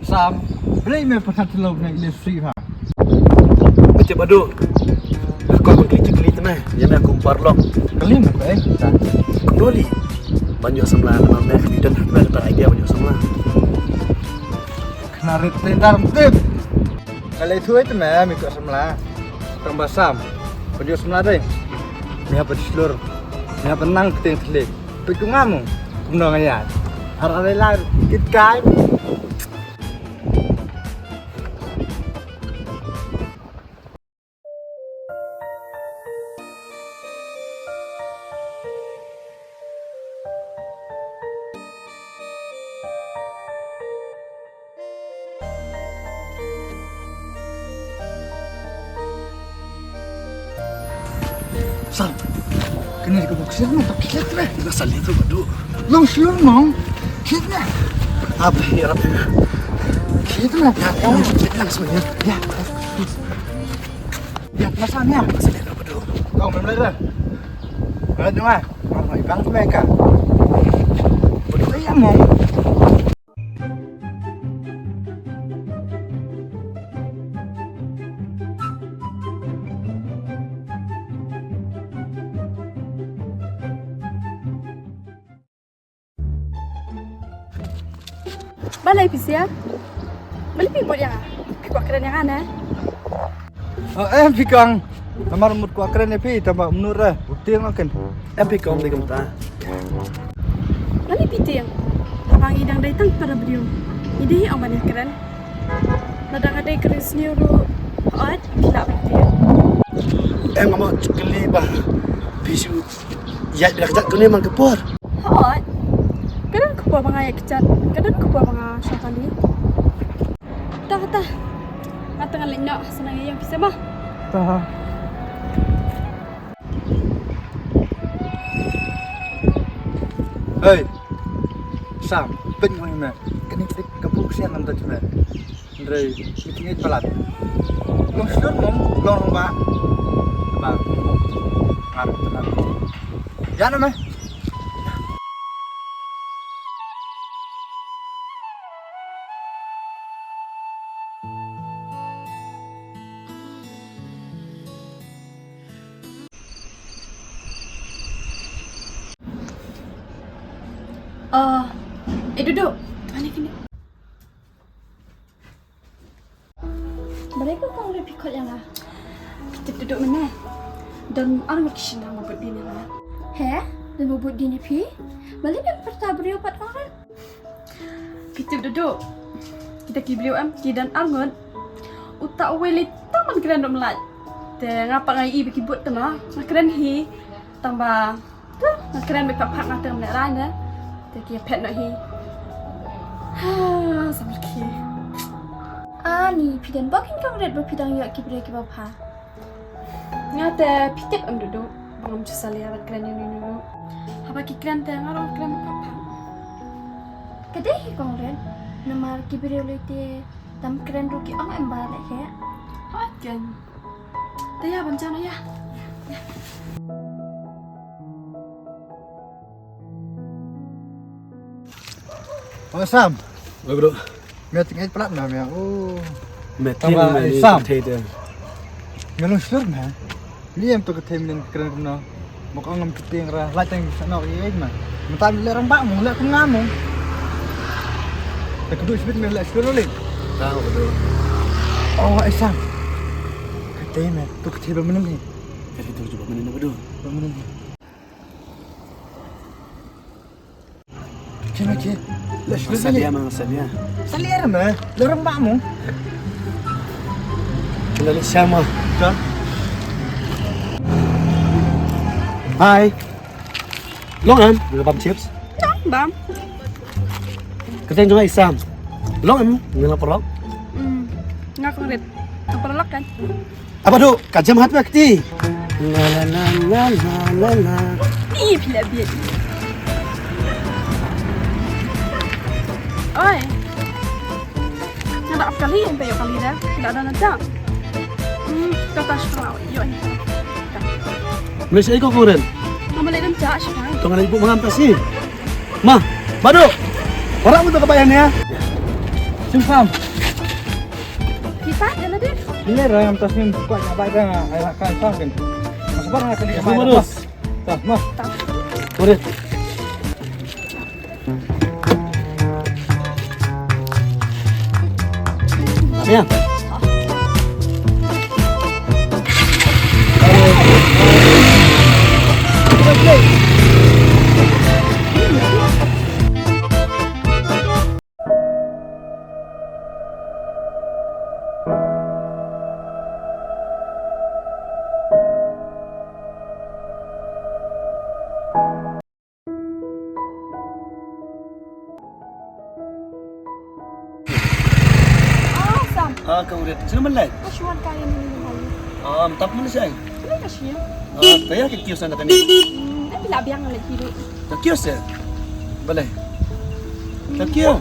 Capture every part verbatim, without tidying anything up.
Sam, balei me pyrkhat thylliew na i Lesri ha? Bache Badu. Ka kong kong kli kli te me. Ïa me kum paralok. Kali me ko eh. Kumno lei ban ïoh samla namar me ka dei don ha me ka idea ban ïoh samla. Khnang rit te dar tip. Ka lei thylliew te me me ïoh samla. Tang ba Sam. Ban ïoh samla dei. Me hap ban shlur. Me hap ban nang ktien thylliej. Peit ko nga mo, kumno nga ïaid. Ar ar lai kit kai. Sam, kane ka bok siang na tak kit re. Na sa liat tu badu. Long shlur nong. Kit re. Ah, boleh ya Rabbi. Kit re. Ya, ya, ya, ya, ya, ya. Ya, na sa ni ya. Na sa liat tu badu. Kau belum lera. Belum dengar. Kau mai bang tu mereka. Badu ya mong. Balei phi sha? Balei phi mut ïa nga? Phi kwah kren ïa nga ne? Oh, em phi kong. Namar mut kwah kren ïa phi tang ba mut re. U tieng aken. Em phi kong dei kumta. Balei phi tieng? Haba ngi dang dei tang para briew. Ngi dei hi ong ban ïakren. Lada nga dei ka riewsniew ruh. Hooid, phi lah ban tieng. Em nga mo kylli ba phi shu ïaid bad ka jait kane man ka por. Hooid. Ka don ka por ba nga ïaid ka jait, ka don ka por ba nga shong kali. Ta ta. Nga tang leit noh, sa nang ïa phi sa ma. Ta. Hey. Sam, peit ngi me. Kane ka bok siang ngam da me. Hynrei, ïa ki ngeit palat. Long shlur mong, long ba. Ba. Ngar, ngar. Ïa na me. Ah, eh, duduk. Mana kini? Balei ko kong re phi khot ïa nga? Phi tip duh duh mynne. Don ar ngut ki shyndang ba bud dien ïa nga. He? Don ba bud dien ïa phi? Balei phi pyrta briew pat kong re? Phi tip duh duh. Kita ki briew em ki don ar ngut. Uta uwei lei tang ban kren ruh mlai. Te nga pat nga ïohi ba ki bud te ma. Nga kren hi. Tang ba Nga kren beit phak phak nga te mynne rai ne. Te ki phet noh hi. Ha, samrkhie. Ani, phi don bok ïa kong rit ba phi dang ïoh ki briew kiba bha. Nga te phi tip em duh duh. Ba ngam ju salia ban kren ïa uni uni. Haba ki kren te nga ruh kren beit phak phak. Ka dei hi kong rit. Namar ki briew lei te tam kren ruh ki ong em ba leh he. Hooid kein. Te ïa, ban jan ïa. Oh, Sam. Oi, bro. Me teng ej plat na me. Oh. Me teng me ni Sam. Me long shlur me. Ni em to ka them nen kren kumno. Mok ong ngam kitieng ra, la teng sa nok ïa ïa ma. Mynta me leh rangbah mo, leh kum nga mo. Te kdu sbit me leh sbit leh. Ta kdu. Oh, ai Sam. Kate me, tu kate ba mynnin hi. Kate tu juba mynnin ba du. Ba mynnin hi. Kina ke. Leh sbit. Sadia ma, sadia. Sadia ra me, leh rangbah mo. Kina leh sama. Ka. Hai. Long em, nga bam chips. Long bam. Kata jong ai Sam. Long em, nga paralok. Hmm. Nga kong rit. Nga paralok kan. Apa tu? Ka jam hat wakti. La la la la la la la. Ni pila biat. Oi. Nga da ap kali, ente yo kali da. Tidak ada nada. Hmm, kata sekolah, yo ini. Malaysia iko kong ren. Mama leh dem cak sih. Tong ada ibu mengam kasi. Ma, Badu. Orang untuk kebayang ya. Sim Sam. Kita, dia lagi. Ini Rayam Tasmin, kuat nak baik dah, ai lah kan Sam kan. Sabar nak kali. Sama terus. Dah, mah. Boleh. Abian. Ah, Sam. Ah, ka Uret. Sino man lai? Ka Shuan ka ïa ni ni ni. Ah, tap man shai. Ni ka shi. Ah, ka ïa ki kios na ka ni. Hmm, tapi la biang na ki. Ka kios ya? Balai. Ka kios.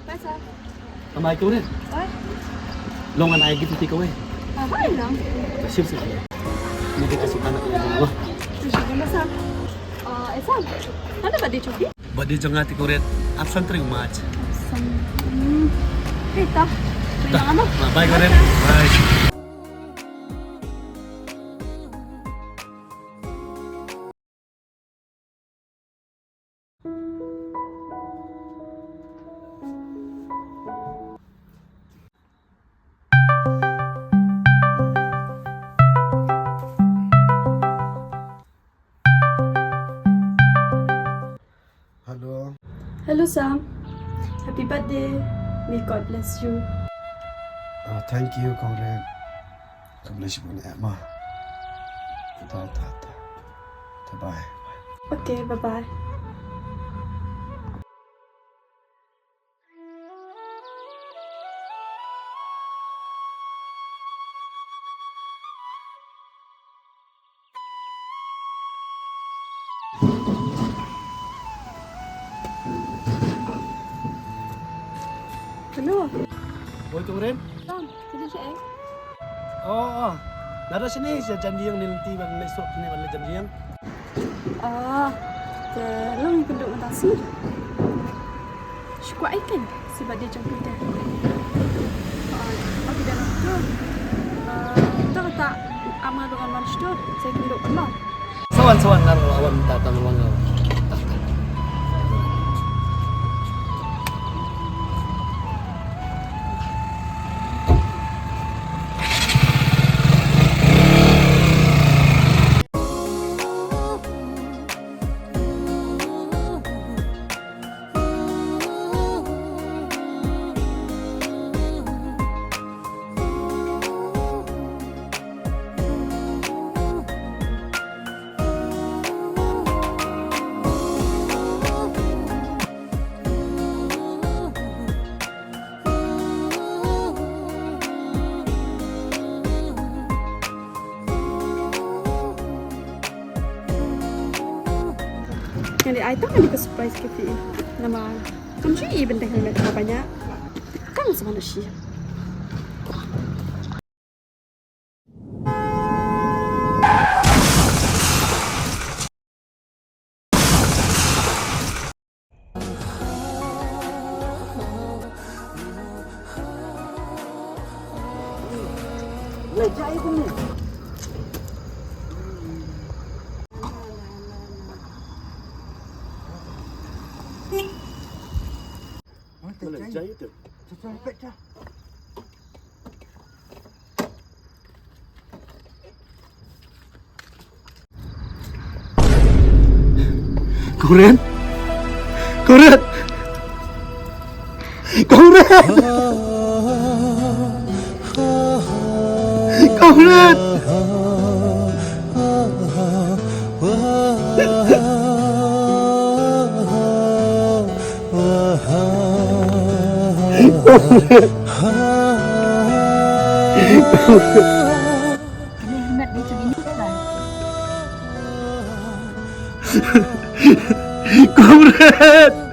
Bye, Sam. Am I correct? What? Long and I give it away. Ah, hai lang. Ka shim sa. Ni ka shim anak ni. Ka shim sa. Ah, eh, Sam. Ano ba di chuki? Birthday jong nga, Ti Koret. Absent ring March. Absent. Hmm. Hey, ta. Bye, Koret. Bye. Hello. Hello, Sam. Happy birthday. May God bless you. Ah, thank you, Conrad. God bless you, Emma. Ta, ta, ta. Ta, bye. Okay, bye-bye. Hello. Oi, Tungren. Tong, kini siya eh. Oh, oh. Nada sini siya janji yang nilanti ban mesok sini ban janji yang. Ah, te long kynduh mynta sngi. Shu kwah ïa kane, shi birthday jong phi te. Ah, okay, done. Ah, te kata, ama dong man shu, sa kynduh kynduh. Sa wan, sa wan, ngan wan, ta, ta, wan, ta, ta. Ngan ai tang ïa ka surprise ka phi. Namar kam ju i bynta helmet ka ba ñiah. Tang sa ban shi. Kuret! Kuret! Kuret! Kuret! Kuret! Kuret! Comrade!